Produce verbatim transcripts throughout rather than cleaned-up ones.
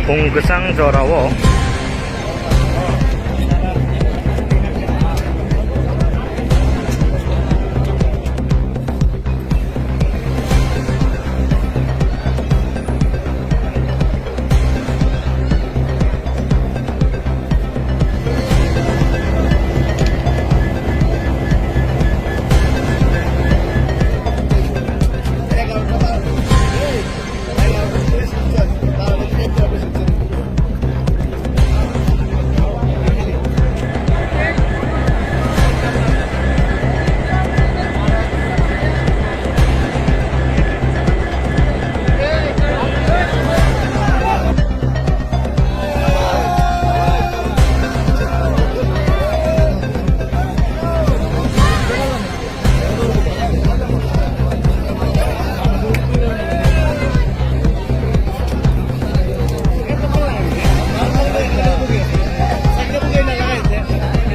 Phung kwchang jorao.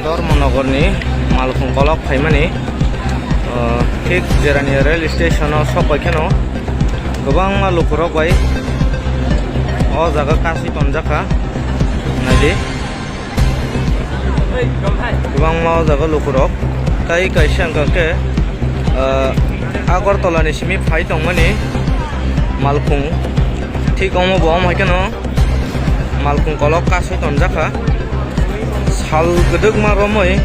Dharmanagarni Malkhung kolok phaimani, ah, thik Jirania rail station o sok bai kheno kwbangma lukurok bai o jaga kasui tonjakha. Naidi. Kwbangma o jaga lukurok. Tai kaisa hwnkha khe, ah, Agartala ni simi phai tongmani Malkhung. Thik omo bo omo hai kheno Malkhung kolok kasui tonjakha. Sal kwdwkma romwi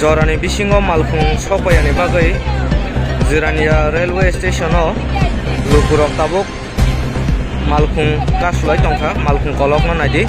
jorani bisingo Malkhung sokphaiyani bagwi Jirania railway station o lukurok tabuk Malkhung kasulai tongkha, Malkhung kolokno naidi.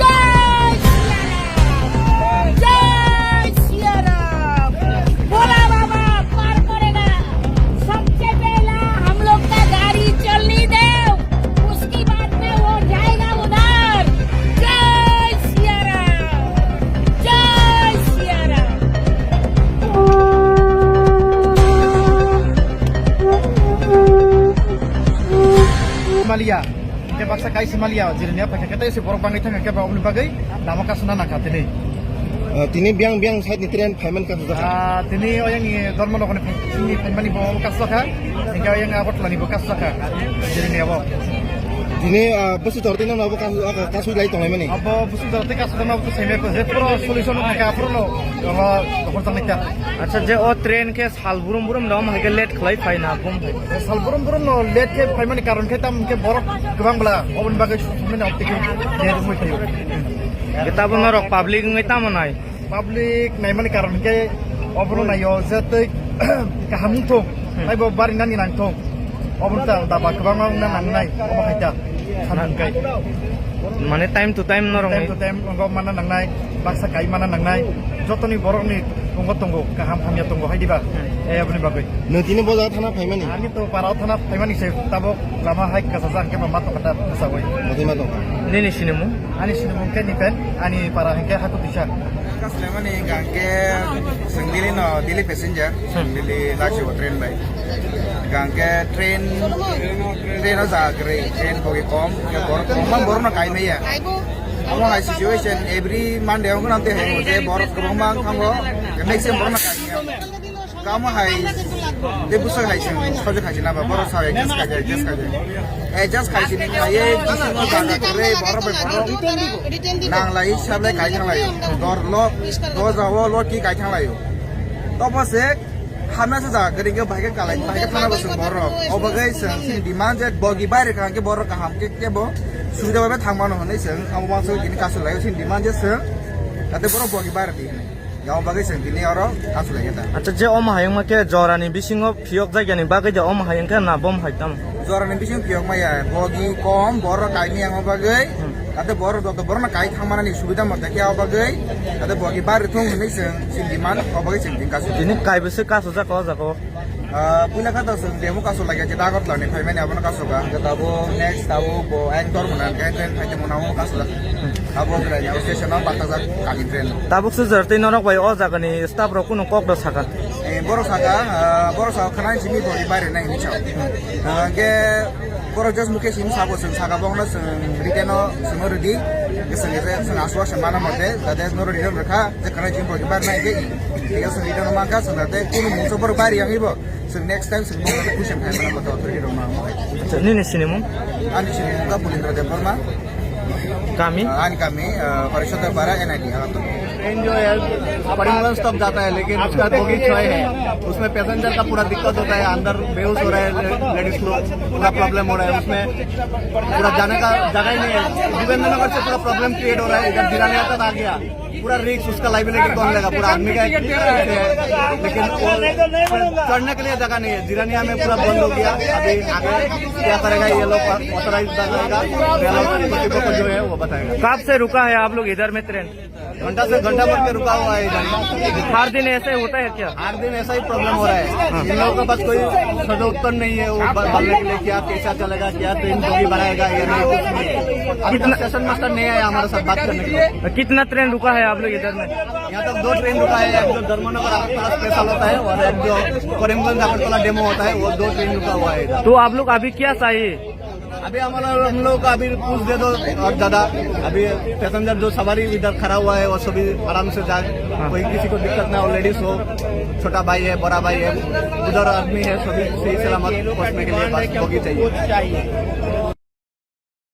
जय सिया राम, जय सिया राम। भोला बाबा पार करेगा। सबसे पहला हम लोग का गाड़ी चलनी दो, उसके बाद में वो जाएगा उधर। जय सिया राम, जय सिया Ram. Malia. Hingke baksa kaisa maliya, Jirania paikha khe tei se borok bangwi thangkha khe ba oboni bagwi lama kasuna nangkha tini. Ah, tini biyang biyang side ni train phaiman kasujak kha. Ah, tini oyang ni Dharmanagar ni phai-, simi phaimani bo kasujak kha. Hingke oyang Agartala ni bo kasujak kha. Jirania bo. Tini, ah, bwswk jora twi nang abo kasu-, ah, kasui lai tonglai mani. Abo bwswk jora twi kasujak ma bo sai mai ko je pura solution wngkha pura no, ah, hor tang nai ta. Acha, je o train khe Sal burum burum no, omo hai khe late khlai phai na, bum hai. Sal burum burum no late khe phaimani karon khe tam khe borok kwbang bwla, oboni bagwi sumani opti khe late wngwi phaio. Khe tabuk norok public wngwi tamo nai? Public naimani karon khe obono naio je tei Kaham wngthung, hmm, taibo barinani nangthung. Obo ta daba kwbangma wngna nangnai, obo hai ta samung kai. Mane time to time norok time ni to time wngok mana nangnai, baksa kai mana nangnai. Jotoni borokni wngok tongo, kaham hamya tongo hai diba? Hmm. Eh, aboni bagwi. Nwng tini bo jaga thana phaimani? Ani to para o thana phaimani se tabok lama hai kasa jang ke ma tongkha ta kasa bai. Botwi ma tongkha. Nini sinimung? Ani sinimung ke Nipen, ani para hingke Haku Tisa. Kaslemani gangke sengdili no dili passenger, sengdili lasi o train bai. Gangke train, train o jagre, train bogi kom, ke bor kom, bor no kai meya. Amo hai situation every Monday ang nante hai mo je bor kom mang kamo, maximum bor no kai meya. Kamo hai, de busa hai sing, sojo khai sing na ba, boro sa adjust khai, adjust khai. Adjust khai sing na ye, busa no jaga kore, boro bai boro. Nang lai, sab lai kai thang lai. Dor lo, do ja wo lo ki kai thang lai. To bo se, hamya sa jaga kore ke bai ke kalai, bai ke thana bo sing boro. Obo gai sing, sing demand je bogi bai re kang ke boro kaham ke ke bo. Subida bai thang mano hwnwi sing, amo bangso kini kasu lai sing demand je sing. Kate boro bogi bai re di. Yang bagwi chwng tini oro kasu lai khe ta. Acha, je omo hayung ma khe jorani bisingo phiyok jak yani bagwi de omo hayung khe na bom hai tamo? Jorani bising phiyok maya, bogi kom, boro kaimi yang bagwi. Hmm. Ate boro joto boro na kai thang manani subida mo dekhe o bagwi. Ate bogi bar thung hwnwi chwng chwng di man o bagwi chwng din kasu. Tini kai bwswk kasu jak o jaga o? Ah, puila kha to chwng demo kasu lai khe Agartala ni phaimani abono kasu ga. Hwnkhe tabuk next tabuk bo ang dor mwnang khe train phai tongmani abono kasu jak. Abo Granny station o baksa jak kami train. Tabuk se jar tei norok bai o jaga ni staff rok kunu kok da saka. Eh, borok saka, ah, borok saka khana simi bo ri bare nai hinwi sao. Ah, hwnkhe borok just mukhe simi sabo chwng saka bo hwnna chwng written o chwng o rwdi. Chwng aswk se mana mote, jate norok return rwkha. Jekhana jim bo kibar nai ke i. Tiga song ito nama ka song tate kunu mungsa bor bari yang ibo. So next time song mo kusem hai mana kota authority roma mo. Acha, nini sinimung? Ani sinimung ka Bulindra Debbarma. Kami? Ah, ani kami, ah, Parishad Darbara N I D Agartala. Train जो है परिमलन स्टॉप जाता है, लेकिन उसका बोगी छः है, उसमें पैसेंजर का पूरा दिक्कत होता है, अंदर बेहोश हो रहे हैं लेडीज लोग, पूरा प्रॉब्लम हो रहा है उसमें। पूरा जाने का जगह ही नहीं है। देवेंद्र नगर से पूरा प्रॉब्लम क्रिएट हो रहा है, इधर जिरानिया तक आ गया। पूरा रिस्क, उसका लाइबिलिटी कौन लेगा? पूरा आदमी का एक रिस्क है, लेकिन वो चढ़ने के लिए जगह नहीं है। जिरानिया में पूरा बंद हो गया। अभी आगे क्या करेगा ये लोग, ऑथराइज बताएगा, ये लोग कॉन्ट्रैक्टर जो है वो बताएगा। कब से रुका है आप लोग इधर में ट्रेन? घंटा से घंटा भर के रुका हुआ है इधर। हर दिन ऐसे होता है क्या? हर दिन ऐसा ही प्रॉब्लम हो रहा है। हाँ। इन लोगों के पास कोई सदुत्तर नहीं है, वो ब-, बोलने के लिए क्या, कैसा चलेगा, क्या ट्रेन बोगी बढ़ाएगा, ये नहीं, कुछ नहीं। अभी तक कितना स्टेशन मास्टर नहीं आया हमारे साथ बात करने के लिए। कितना ट्रेन रुका है आप लोग इधर में? यहाँ तक दो ट्रेन रुका है, एक जो धर्मनगर आगरतला स्पेशल होता है और एक जो करीमगंज आगरतला डेमो होता है, वो दो ट्रेन रुका हुआ है इधर। तो आप लोग अभी क्या चाहिए? अभी हमारा, हम लोग का अभी पूछ दे दो और ज़्यादा। अभी पैसेंजर जो सवारी इधर खड़ा हुआ है वो सभी आराम से जाए, हाँ। कोई किसी को दिक्कत ना हो, लेडीज हो, छोटा भाई है, बड़ा भाई है, उधर आदमी है, सभी सही सलामत पहुँचने के लिए बस बोगी चाहिए।